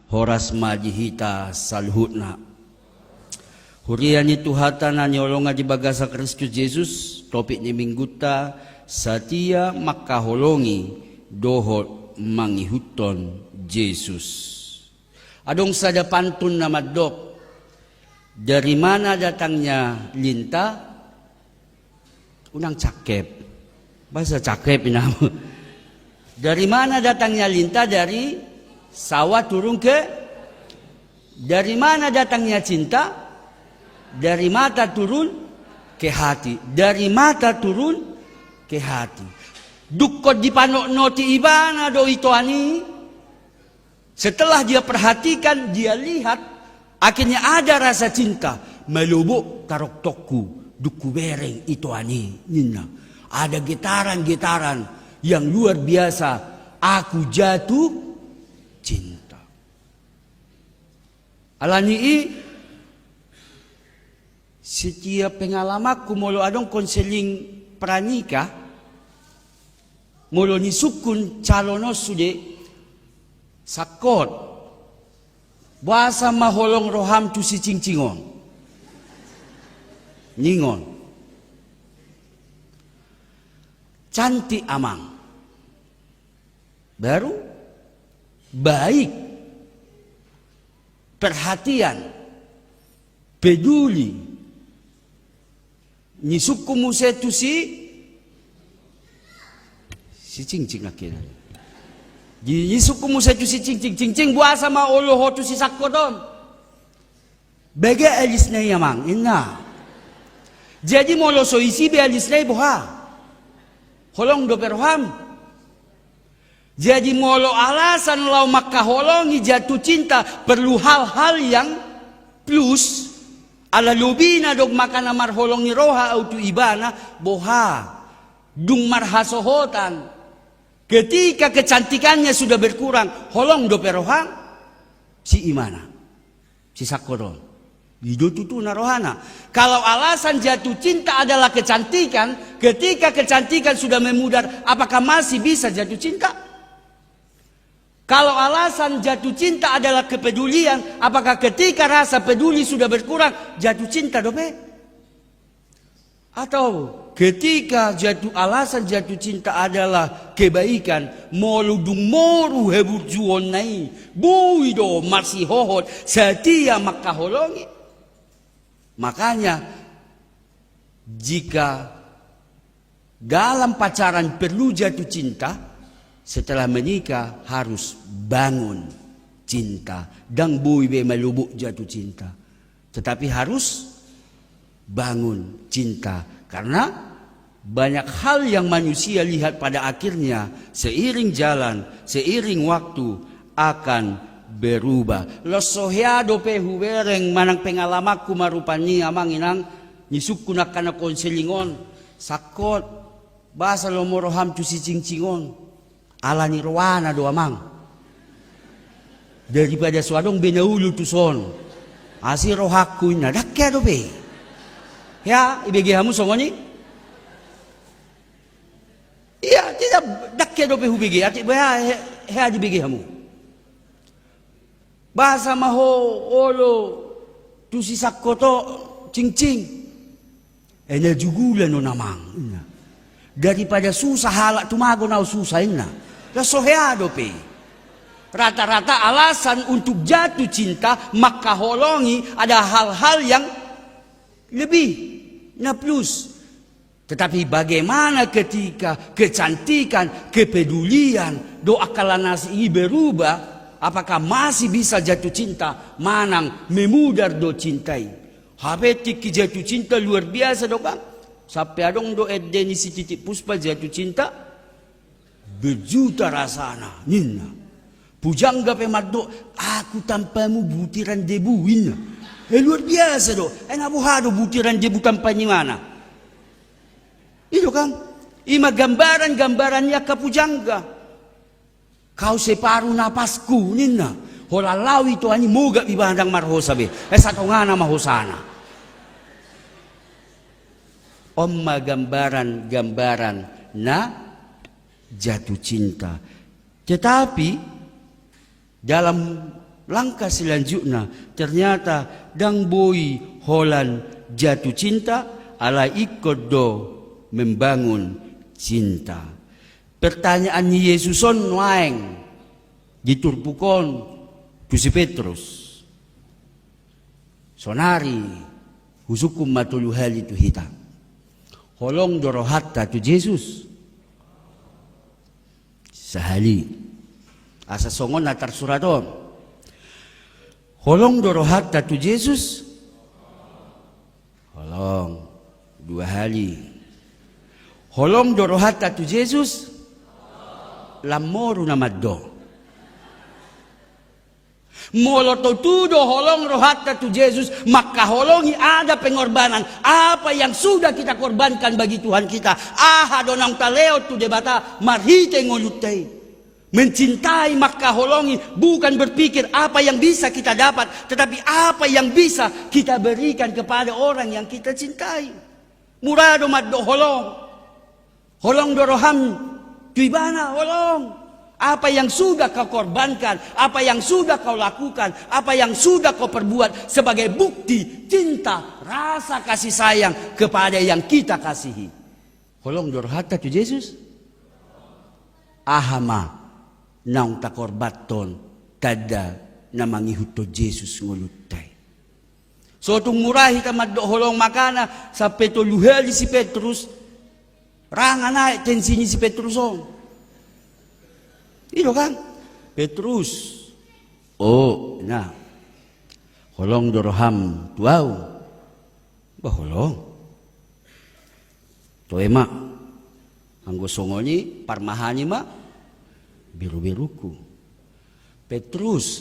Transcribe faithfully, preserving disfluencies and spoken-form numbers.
Horas ma di hita saluhutna. Huria ni Tuhanta na hinaholongan di bagasan Kristus Jesus, topik ni minggunta, satia mangkaholongi dohot mangihuthon Jesus. Adong sada pantun na mandok, dari mana datangnya lintah, unang cakep. Bahasa cakep ini. Dari mana datangnya lintah? Dari sawah turun ke. Dari mana datangnya cinta? Dari mata turun ke hati. Dari mata turun ke hati. Dungkon dipanotnoti ibana do itoan i. Setelah dia perhatikan, dia lihat, akhirnya ada rasa cinta. Malobok tarongtongku dung hubereng itoan i, ninna. Ada getaran-getaran yang luar biasa, aku jatuh cinta. Alani i, setiap pengalamanku molo adong konseling pranikah, molo nisungkun calon on sude, sangkot, boasa ma holong roham tu si Cingcing on? Ningon. Cantik, Amang. Baru baik, perhatian, peduli. Nisungkun muse tu si, si Cingcing akhirna. Di, nisungkun muse tu si Cingcing, Cingcing, boasa ma olo ho tu si sangkot on? Bege alisna i, Amang, ninna. Jadi molo so isi be alisna i, boha? Holong dope roham? Jadi molo alasan laho mangkaholongi jatuh cinta perlu hal-hal yang plus, ala lobina do mangkana marholong ni roha au tu ibana, boha? Dung marhasohotan, ketika kecantikannya sudah berkurang, holong dope roham? Si imana. Si sangkot on. I do tutuna rohana. Kalau alasan jatuh cinta adalah kecantikan, ketika kecantikan sudah memudar, apakah masih bisa jatuh cinta? Kalau alasan jatuh cinta adalah kepedulian, apakah ketika rasa peduli sudah berkurang, jatuh cinta dope? Atau ketika jatuh, alasan jatuh cinta adalah kebaikan, molo dung moru haburjuonna i, boi do masihohot, satia mangkaholongi. Makanya, jika dalam pacaran perlu jatuh cinta, setelah menikah harus bangun cinta. Ndang boi be malobok jatuh cinta. Tetapi harus bangun cinta. Karena banyak hal yang manusia lihat pada akhirnya seiring jalan, seiring waktu akan berubah. Laos so hea dope hubereng manang pengalamanku ma rupani, Amang Inang, nisungkun angka na konseling on. Sangkot, boasa lomo roham tu si Cingcing on? Ala ni rohana do, Amang. Daripada so adong be na olo tuson. Asi rohangku, ninna, ndang hea dope. Hea ibege hamu songon i? Ia, tidak, ndang hea dope hubege, atik boha hea, hea dibege hamu. Boasa ma ho olo tu si sangkot on, Cingcing? E, na jugulan on, Amang, ninna. Daripada susah halak tumagon au susah, ninna. Laos so hea dope. Rata-rata alasan untuk jatuh cinta, mangkaholongi, ada hal-hal yang lebih, na plus. Tetapi bagaimana ketika kecantikan, kepedulian, dohot angka na asing i berubah, apakah masih bisa jatuh cinta, manang memudar do cinta i? Hape tingki jatuh cinta luar biasa do, Bang. Sampe adong do ende ni si Titik Puspa jatuh cinta berjuta rasana, ninna. Pujangga pe mandok, "Aku tanpamu butiran debu," ninna. E, luar biasa do. E, na boha do butiran debu tanpa ni imana? I do kan? I ma gambaran-gambaran ni angka pujangga. "Kau separuh napasku," ninna. Holan laho itoan i, mogap ibana, ndang marhosa be. E, satongana ma hosana. On ma gambaran-gambaran na jatuh cinta. Tetapi dalam Langkah selanjutna, ternyata ndang boi holan jatuh cinta, alai ingkon do membangun cinta. Pertanyaan ni Jesus on nuaeng di turpuk on tu si Petrus. Sonari husungkun ma tolu hali tu hita. Holong do rohanta tu Jesus? Sahali. Asa songon na tarsurat on. Holong do rohanta tu Jesus? Holong. Dua hali. Holong do rohanta tu Jesus? Lam moru na mandok. Molo tutu do holong rohanta tu Jesus, mangkaholongi ada pengorbanan, apa yang sudah kita korbankan bagi Tuhan kita, aha do naung talehon tu Debata marhite ngolunta i. Mencintai, mangkaholongi, bukan berpikir apa yang bisa kita dapat, tetapi apa yang bisa kita berikan kepada orang yang kita cintai. Mura do mandok holong. Holong do roham tu ibana, holong. Apa yang sudah kau korbankan, apa yang sudah kau lakukan, apa yang sudah kau perbuat sebagai bukti cinta, rasa kasih sayang kepada yang kita kasihi. Holong do rohanta tu Jesus? Aha ma naung takorbanhon tanda na mangihuthon Jesus ngolunta i? So tung mura hita mandok holong, makana sampe tolu hali si Petrus, ra nang naek tensi ni si Petrus on. I do kan? Petrus. O, na. Holong do roham tu ahu? Ba holong. Toe ma. Anggo songon i, parmahani ma beruberungku. Petrus,